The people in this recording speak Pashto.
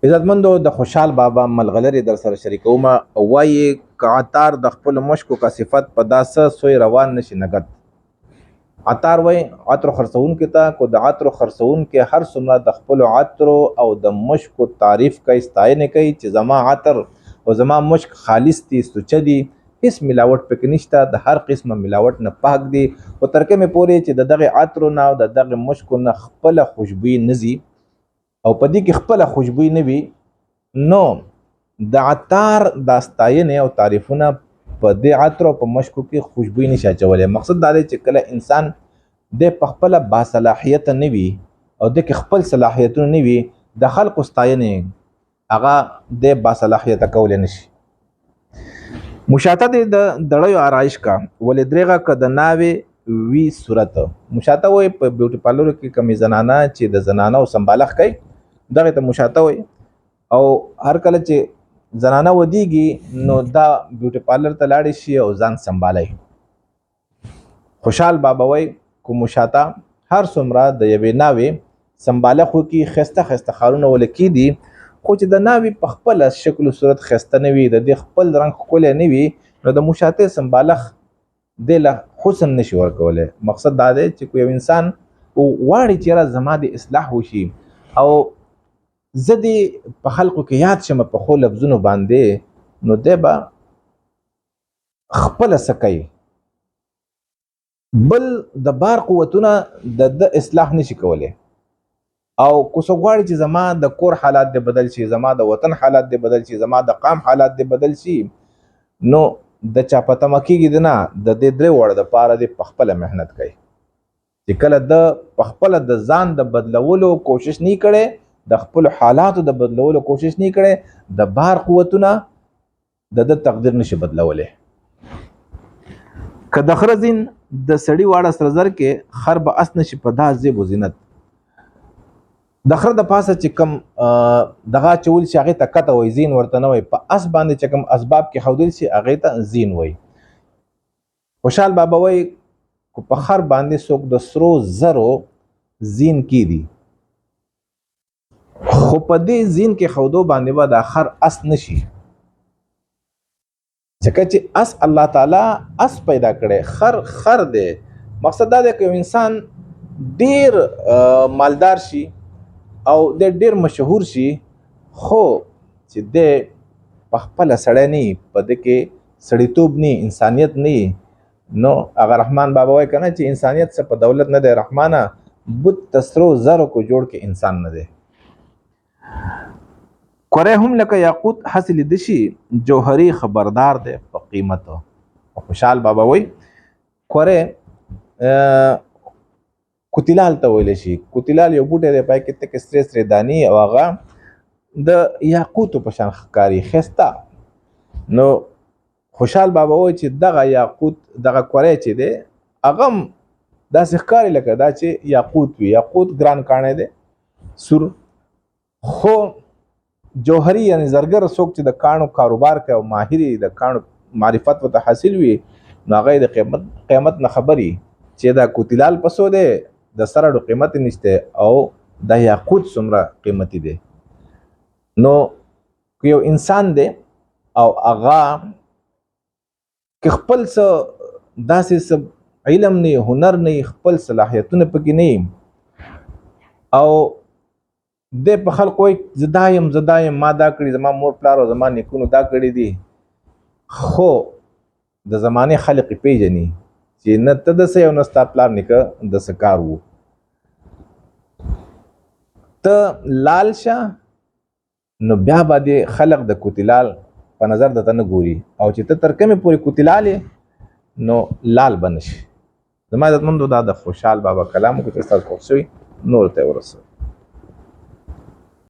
عزتمندو، د خوشحال بابا ملغلرې در سره شریکوم. وایي که عطار د خپلو مشکو کا صفت په دا څه سوی روان نشي نګد. عطار وایي عطرو خرڅوونکي ته، کو د عطرو خرڅوونکي هر څومره د خپلو عطرو او د مشکو تعریف کوي، ستاینې کوي چې زما عطر او زما مشک خالص دي، سوچه دي، هیڅ ملاوټ پکې نشته، د هر قسمه ملاوټ نه پاک دي، خو تر کومې پورې چې د دغه عطرو نه او د دغه مشکو نه خپله خوشبویي نه ځي او په دې کې خپله خوشبویي نه وي، نو د عطار دا ستاینې او تعریفونه په دې عطر او په مشکو کې خوشبویي نشي اچولی. مقصد دا دی چې کله انسان د په خپله باصلاحیته نه وي او د کې خپل صلاحیتونه نه وي، د خلکو ستاینې هغه د باصلاحیته کولی نشي. مشاته دې د دړیو آرایش کا، ولې درېغه که د ناوې وي صورت. مشاته وایي په بیوټي پارلرو کې کومې زنانه چې د زنانو سمبالښت کوي، دغې ته مشاته وایي. او هر کله چې زنانه ودیږي نو دا بیوټي پارلر ته لاړې شي او ځان سمبالوي. خوشحال بابا وایي کو مشاته هر څومره د یوې ناوې سمبالښت وکړي، ښایسته ښایسته خارونه ولې کېدي، خو چې د ناوې په خپله شکل و صورت ښایسته نه وي، د دې خپل رنګ ښکلی نه وي، نو د مشاتې سمبالښت دې له حسن نشي ورکولی. مقصد دا دی چې که یو انسان غواړي چې یاره زما د اصلاح وشي او زه دې په خلکو کې یاد شم په ښو لفظونو باندې، نو دی به خپله څه کوي، بل د بار قوتونه د د اصلاح نشي کولی. او کو څوک غواړي چې زما د کور حالات دې بدل شي، زما د وطن حالات دې بدل شي، زما د قام حالات دې بدل شي، نو د چا په تمه کېږي دی نه، د دې درې واړو دپاره دې په خپله محنت کوي. چې کله د په خپله د ځان د بدلولو کوشش نه کړي، د خپل حالاتو د بدلولو کوشش نه کړي، د بار قوتونه د ده تقدیر نشي بدلولی. که د خره زین د سړي واړه سره زر کې، خر به اس نشي په دا زیب و زینت. د خره د پاسه چې کوم دغه اچول شي هغې ته کته وایي، زین ورته نه وایي. په اس باندې چې کوم اسباب کې ښودل شي هغې ته زین وایي. خوشحال بابا وایي که په خر باندې څوک د سرو زرو زین کیدي، خو په دې زین کې خودو باندې به دا خر اس نشي، ځکه چې اس الله تعالی اس پیدا کړی، خر خر دی. مقصد دا دی که یو انسان ډیر مالدار شي او د ډیر مشهور شي، خو چې دی په خپله سړی نه، په ده کې سړیتوب نه، انسانیت نه، نو هغه رحمان بابا وایي کنه چې انسانیت څه په دولت نه دی رحمانه، بت تسرو زرو کو جوړ کې انسان نه دی. کوره هم لکه یاقوت هسې لیده شي، جوهري خبردار دی په قیمت. خوشحال بابا وایي کوره کوتیلال ته ویل شي. کوتیلال یو بوټی دی، پای کې تکې سرې سرې دانې او هغه د یاقوتو په شان ښکاري ښایسته. نو خوشحال بابا وایي چې دغه یاقوت، دغه کوری چې دی هغه هم داسې ښکاري لکه دا چې یاقوت وي. یاقوت ګران کاڼی دی سور، خو جوهري یعنی زرګر څوک چې د کاڼو کاروبار کوي او ماهر د کاڼو معرفت ورته حاصل وي، نو هغه د قیمت نه خبري چې دا کوتیلال پسو دی، د سره ډو قیمت نشته او دا یاقوت څومره قیمتي دی. نو که یو انسان دی او هغه که خپل څه داسې څه علم نه، هنر نه، خپل صلاحیتونه پکې نه او دی په خلکو وایي زه دا یم، زه دا یم، ما دا کړي، زما مور پلار او زما نیکونو دا کړي دي، خو د زمانې خلک یې پېژني چې نه ته د څه او نه ستا پلار نیکه د څه کار وو. ته لال شه نو بیا به دې خلق د کوتیلال په نظر درته نه ګوري، او چې ته تر کومې پورې کوتیلال یې نو لال به نه شي. زما عزتمندو، دا د خوشحال بابا کلام و، که چېرې ستاسو خوښ شوی نورو ته یې ورسوئ.